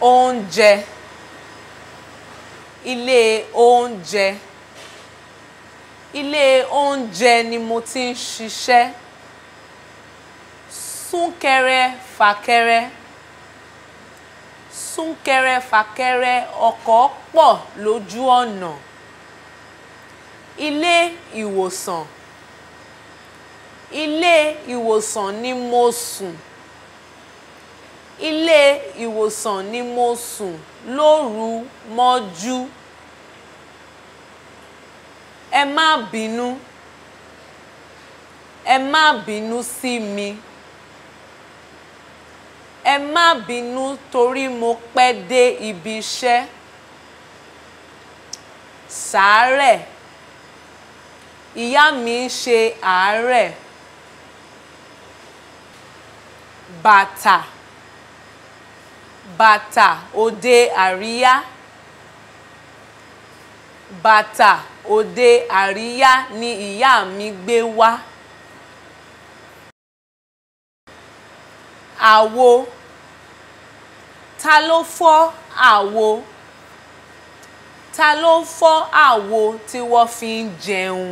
Oúnjẹ. Ilé oúnjẹ. Ilé oúnjẹ ni mo ti ń ṣiṣẹ́. Súnkẹrẹ fàkẹrẹ. Súnkẹrẹ fàkẹrẹ ọkọ̀ pọ̀ lójú ọ̀nà. Ilé ìwòsàn. Ilé ìwòsàn ni mo sùn. Ilé ìwòsàn ni mo sùn lóru mọ́jú. Ẹ má bínú. Ẹ má bínú sí mi. Ẹ má bínú torí mo pẹ́ dé ibi iṣẹ́. Sàárẹ̀. Ìyá mi ń ṣe àárẹ̀. Bàtà. Bàtà òde àríyá. Bàtà òde àríyá ni ìyá mi gbé wá. Àwo. Ta ló fọ́ àwo? Ta ló fọ́ àwo tí wọ́n fi ń jẹun?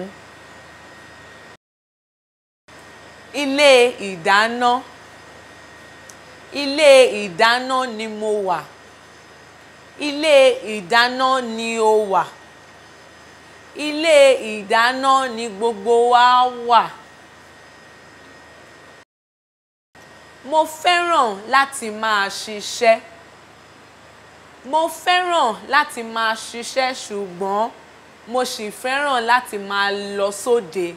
Ilé ìdáná. Ilé ìdáná ni mo wà. Ilé ìdáná ni o wà. Ilé ìdáná ni gbogbo wa wà. Mo fẹ́ràn láti máa ṣiṣẹ́. Mo fẹ́ràn láti máa ṣiṣẹ́ ṣùgbọ́n mo sì fẹ́ràn láti máa lọ sóde.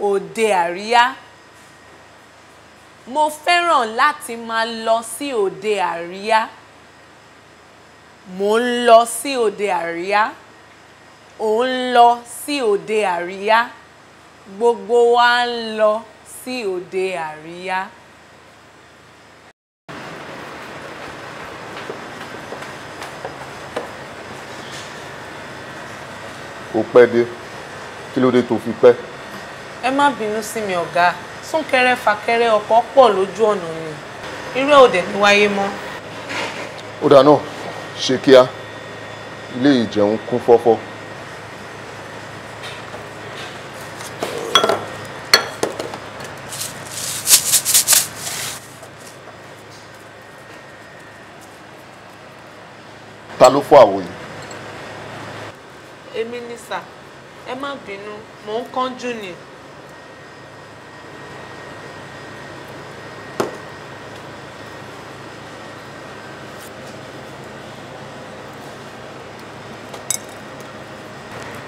Òde àríyá. Mo fẹ́ràn láti máa lọ sí òde àríyá. Mò ń lọ sí òde àríyá. Ò ń lọ sí òde àríyá. Gbogbo wa ń lọ sí òde àríyá. Ó pẹ́ dé. Kí ló dé tó fi pẹ́? Ẹ má bínú sí mi ọ̀gá. Súnkẹrẹ fàkẹrẹ ọkọ̀ pọ̀ lójú ọ̀nà ni. Irú ẹ̀ ò dẹ̀ ní wáyé mọ́. Ó dáa náà, ṣe kíá. Ilé ìjẹun kún fọ́fọ́. Ta ló fọ́ àwo yìí? Èmi ni sà. Ẹ má bínú, mò ń kánjú ni.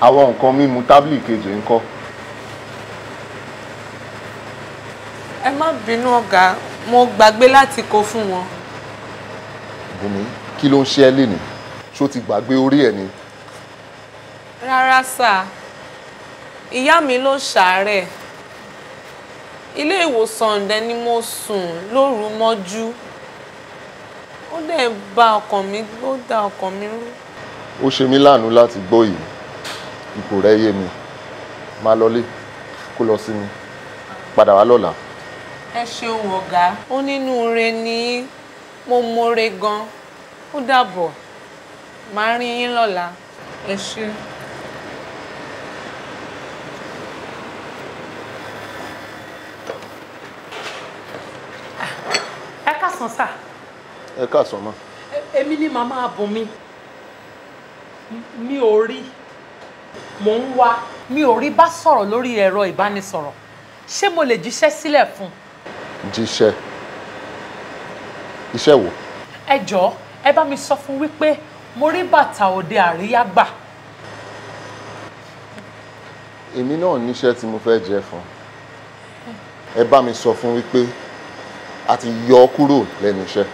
Àwọn nǹkan mímu tábìlì kejì ńkọ́? Ẹ má bínú ọ̀gá, mo gbàgbé láti kó fún wọn. Bùnmi, kí ló ń ṣe ẹ́ lénìí? Ṣó ti gbàgbé orí ẹ̀ ni? Rárá sà, ìyá mi ló ṣàárẹ̀. Ilé ìwòsàn dẹ̀ ni mo sùn lóru mọ́jú. Ó dẹ̀ bà ọkàn mi, ó da ọkàn mi rú. Ó ṣe mí láàánú láti gbọ́ yìí. Ipò rẹ̀ yé mi. Máa lọlé, kó lọ sí mi. Padà wá lọ́la. Ẹ ṣeun ọ̀gá, ó nínú ire ni yín. Mo mọre gan. Ó dàbọ̀. Màá rí yín lọ́la. Ẹ ṣé. Ẹ káàsán sà. Ẹ káàsán mà. Èmi ni màmá Bùnmi. Mi ò rí. Mò ń wá. Mi ò rí bá sọ̀rọ̀ lórí ẹ̀rọ ìbánisọ̀rọ̀. Ṣé mo lè jíṣẹ́ sílẹ̀ fún un? Jíṣẹ́? Iṣẹ́ wo? Ẹ jọ̀ọ́, ẹ bá mi sọ fún wípé mo rí bàtà òde àríyá gbà. Èmi náà níṣẹ́ tí mo fẹ́ jẹ fún. Ẹ bá mi sọ fún wípé a ti yọ ọ́ kúrò lẹ́nu iṣẹ́.